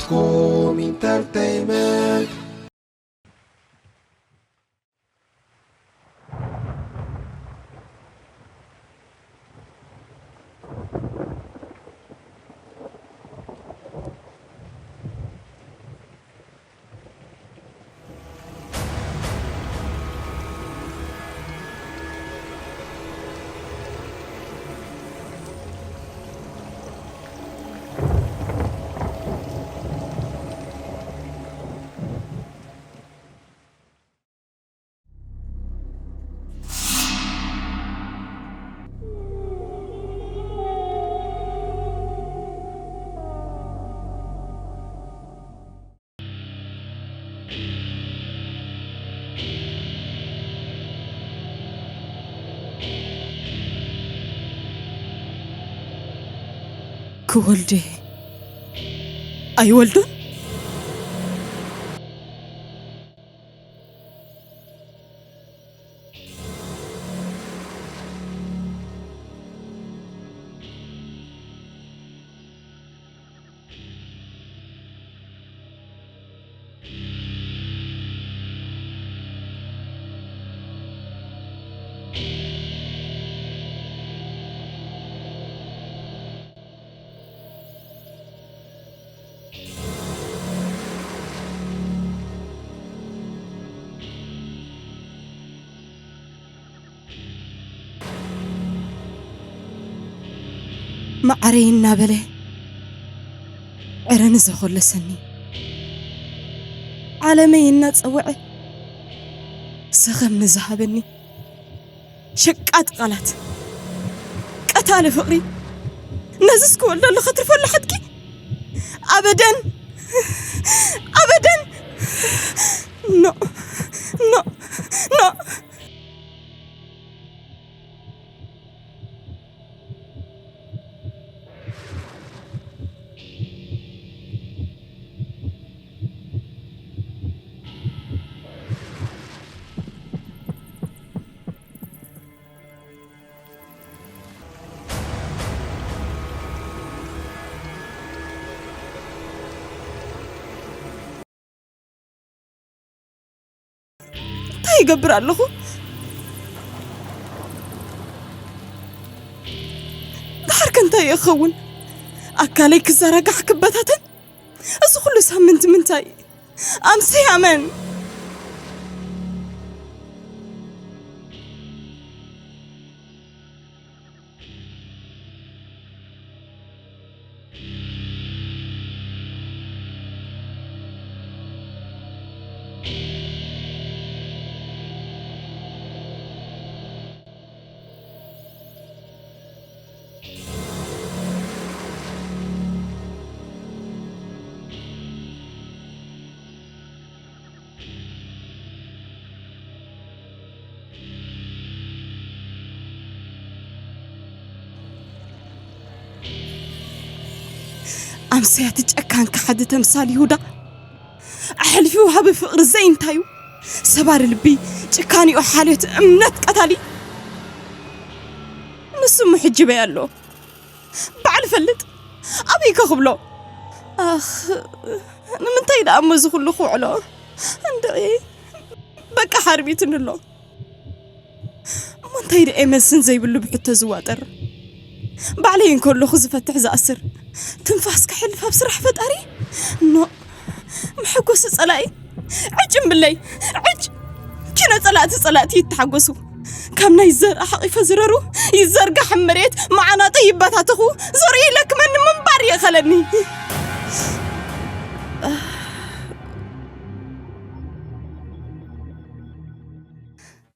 Cool Entertainment. ክወልድ ኣይወልዶን? መዓረይ እናበለ ዕረ ንዘኾለሰኒ፣ ዓለመይ እናጸውዐ ሰኸም ንዝሃበኒ ሸቃጥ ቃላት፣ ቀታሊ ፍቕሪ፣ ነዝስ ክወልደሉ ከትርፈሉ ሓድጊ? ኣበደን! ኣበደን! ኖ! ኖ! ኖ! እንታይ ይገብር ኣለኹ? ደሓር ከ እንታይ ይኸውን? ኣካለይ ክዘረጋሕ ክበታተን? እዚ ኩሉ ሳምንት ምንታይ? ኣምስያ መን? ኣምስያ እቲ ጨካን ከሓዲ ተምሳል ይሁዳ ኣሕሊፉ ወሃቢ ፍቕሪ ዘይንታዩ ሰባሪ ልቢ ጭካኒኡ ሓልዮት እምነት ቀታሊ ንሱ እሞ ሕጂ በይ ኣሎ ባዕሉ ፈልጥ ኣበይ ከኽብሎ ኣኽ ንምንታይ ደኣ እሞ እዚ ኩሉ ክውዕሎ እንድዒ በቃ ሓርቢትኒ ኣሎ እሞ እንታይ ደኣ እየ መልስን ዘይብሉ ብሕቶ ዝዋጠር ባዕለይ እንከለኹ ዝፈትሕ ዝኣስር ትንፋስ ክሕልፍ ኣብ ስራሕ ፈጣሪ ኖ መሐጎሲ ጸላኢ ዕጭ እምብለይ ዕጭ ኪነ ጸላእቲ ጸላእቲ ይተሓጎሱ ካብ ናይ ዘር ኣሕቒፈ ዝረሩ ይዘርጋሕ መሬት መዓናጠ ይበታተኹ ዞር ኢለ ክመኒ ምንባር ይኸለኒ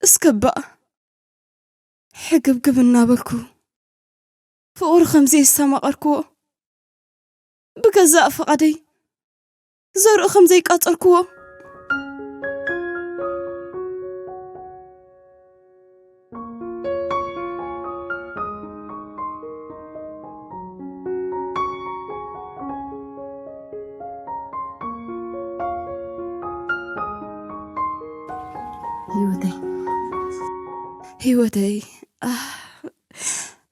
እስከ እባ ሕግብግብ እናበልኩ ፍቕሩ ከም ዘየስተማቐርክዎ ብገዛእ ፍቓደይ ዘርኡ ከም ዘይቃጸርክዎ ህይወተይ ህይወተይ ኣህ፣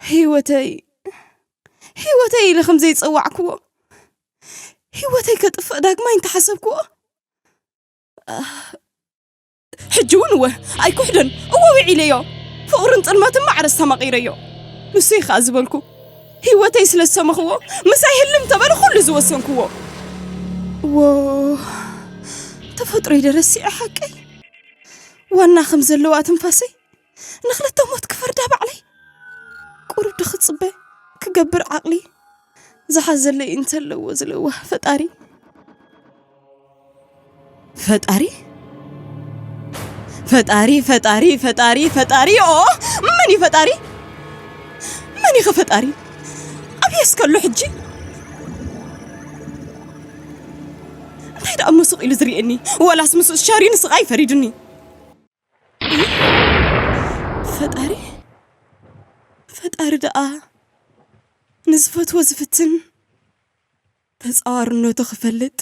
ህይወተይ ህይወተይ ኢለ ከም ዘይጸዋዕክዎ ህይወተይ ከጥፍእ ዳግማይ እንተሓሰብክዎ፣ ሕጂ እውን እወ ኣይኩሕድን፣ እወ ውዒለዮ። ፍቕርን ጥልመትን ማዕረ ኣስተማቒረዮ። ንሱ እዩ ኸኣ ዝበልኩ። ህይወተይ ስለ ዝሰመኽዎ፣ ምሳይ ህልም ተበለ ኩሉ ዝወሰንክዎ። እዎ፣ ተፈጥሮይ ደረሲዐ ሓቀይ። ዋና ከም ዘለዋ ትንፋሰይ፣ ንኽልተ ሞት ክፈርዳ ባዕለይ። ቁሩብ ዶ ክጽበ ክገብር ዓቕሊ ዝሓዘለይ እንተለዎ ዝለዋህ ፈጣሪ። ፈጣሪ? ፈጣሪ፣ ፈጣሪ፣ ፈጣሪ፣ ፈጣሪ፣ ኦ፣ መን እዩ ፈጣሪ? መን እዩ ፈጣሪ? ኣበየስ ከሎ ሕጂ? እንታይ ደኣ እሞ ስቕ ኢሉ ዝርእየኒ? ወላስ ምስኡ ሻርዩ ንስቓይ ፈሪዱኒ? ፈጣሪ፣ ፈጣሪ ደኣ ንዝፈትዎ ዝፍትን፣ ተጻዋርነቱ ክፈልጥ፣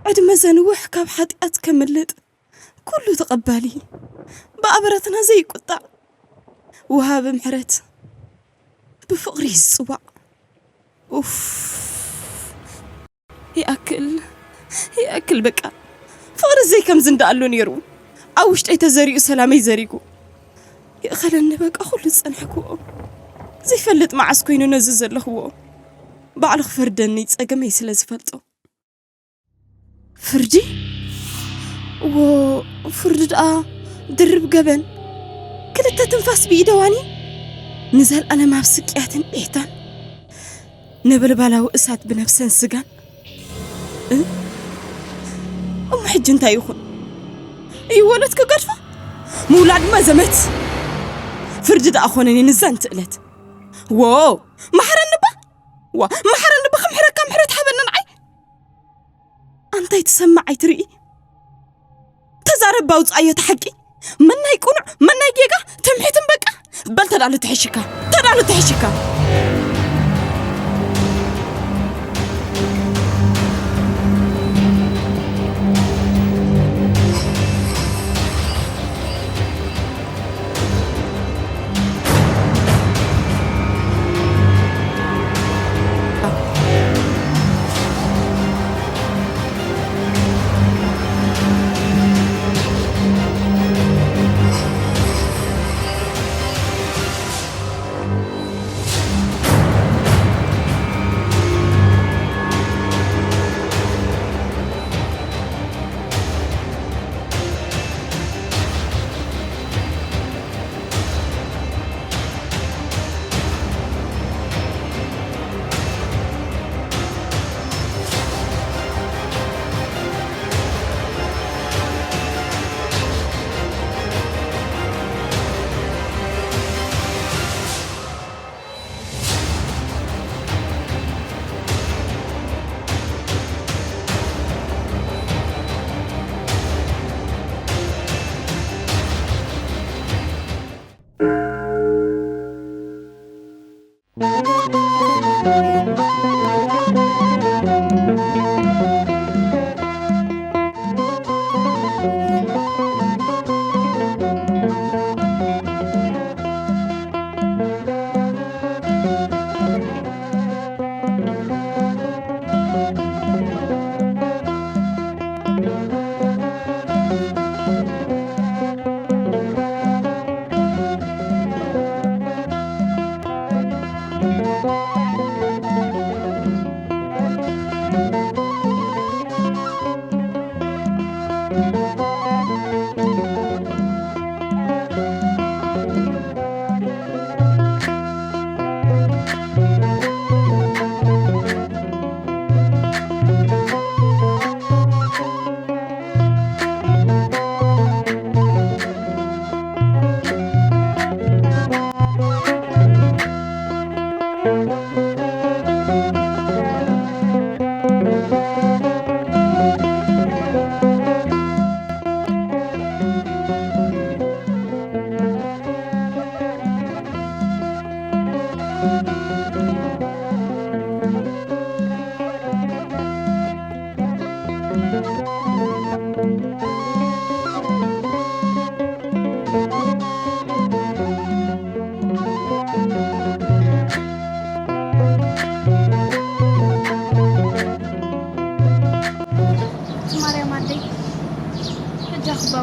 ዕድመ ዘንውሕ፣ ካብ ሓጢኣት ከምልጥ፣ ኩሉ ተቐባሊ፣ ብኣበረትና ዘይቁጣዕ፣ ወሃቢ ምሕረት፣ ብፍቕሪ ዝጽዋዕ። ኡፍ፣ ይኣክል፣ ይኣክል በቃ። ፍቕሪ ዘይ ከምዚ እንዳኣሉ ነይሩ። ኣብ ውሽጠይ ተዘሪኡ ሰላመይ ዘሪጉ። ይእኸለኒ በቃ ኩሉ ዝጸንሕክዎ። ዘይፈልጥ መዓስ ኮይኑ ነዚ ዘለኽዎ። ባዕሉ ክፈርደኒ ጸገመይ ስለ ዝፈልጦ። ፍርዲ? እዎ፣ ፍርዲ ደኣ ድርብ ገበን። ክልተ ትንፋስ ብኢደዋኒ ንዘልኣለም ኣብ ስቅያትን ብሄታን። ነበልባላዊ እሳት ብነፍሰን ስጋን። እ? እሞ ሕጂ እንታይ ይኹን? ይወለድ ክገድፋ? ምውላድ ድማ ዘመት። ፍርዲ ደኣ ኾነኒ ንዛን ትእለት። ዎ፣ መሓረኒ እባ። ዋ፣ መሓረኒ እባ፣ ክምሕረካ ምሕረት ሃበኒ ንዓይ። ኣንታይ ትሰምዕ ኣይትርኢ? ተዛረብ፣ ኣውጽኣዮ እቲ ሓቂ። መናይ ቅኑዕ፣ መናይ ጌጋ፣ ትምሕትን በቃ። በል ተዳሎ ትሕሽካ፣ ተዳሎ ትሕሽካ።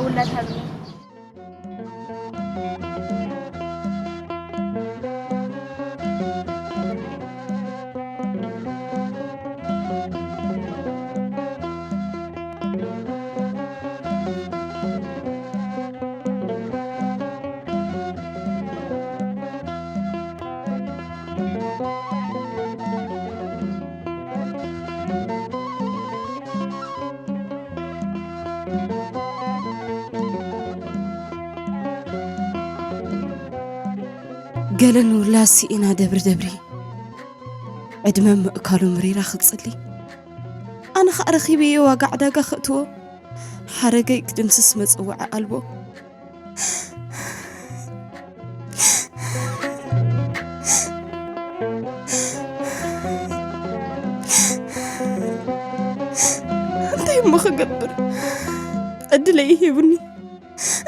ውላድ ሃብኒ። ገለ ንውላድ ስኢና ደብሪ ደብሪ፣ ዕድመ ምእካሉ ምሪራ ክትጽሊ። ኣነ ኸኣ ረኺበዮ ዋጋ ዕዳጋ ከእትዎ፣ ሓረገይ ክድምስስ መጸውዒ ኣልቦ። እንታይ እሞ ክገብር? ዕድለይ ሂቡኒ።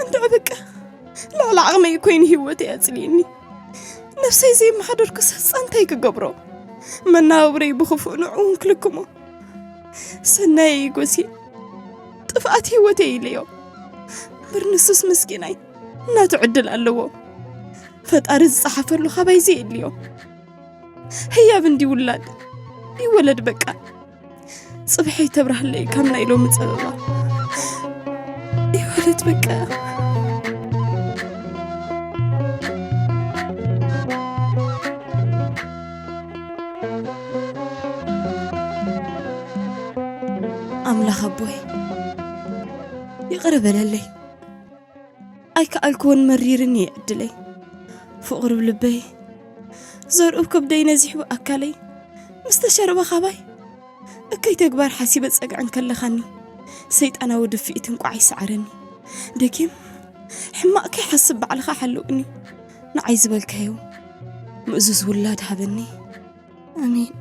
እንድዒ በቃ ልዕሊ ዓቕመይ ኮይኑ ህይወተይ ኣጽልዩኒ። ነብሰይ ዘይመሓደርኩስ ህጻን እንታይ ክገብሮ? መናብብረይ ብኽፉእ ንዕኡን ክልክሞ። ሰናየይ ጎስየ ጥፍኣት ህይወተይ ኢለዮ። እምበር ንሱስ ምስኪናይ ናቱ ዕድል ኣለዎ። ፈጣሪ ዝጸሓፈሉ ካባይ ዘየድልዮ። ህያብ እንዲ ውላድ ይወለድ በቃ። ጽብሐይ ተብራህለይ ካብ ናይ ሎሚ ጸበባ። ይወለድ በቃ። ኣምላኽ ኣቦይ ይቕረ በለለይ። ኣይከኣልክዎን መሪርኒ እዩ ዕድለይ። ፍቕሪ ብልበይ ዘርኡ ከብደይ ነዚሑ ኣካለይ ምስ ተሸርበ ካባይ እከይ ተግባር ሓሲበ ጸግዕን ከለኻኒ ሰይጣናዊ ድፍኢት እንቋዕ ይሰዓረኒ። ደጊም ሕማቕ ከይሓስብ ባዕልኻ ሓልውኒ። ንዓይ ዝበልካዮ ምእዙዝ ውላድ ሃበኒ። ኣሜን።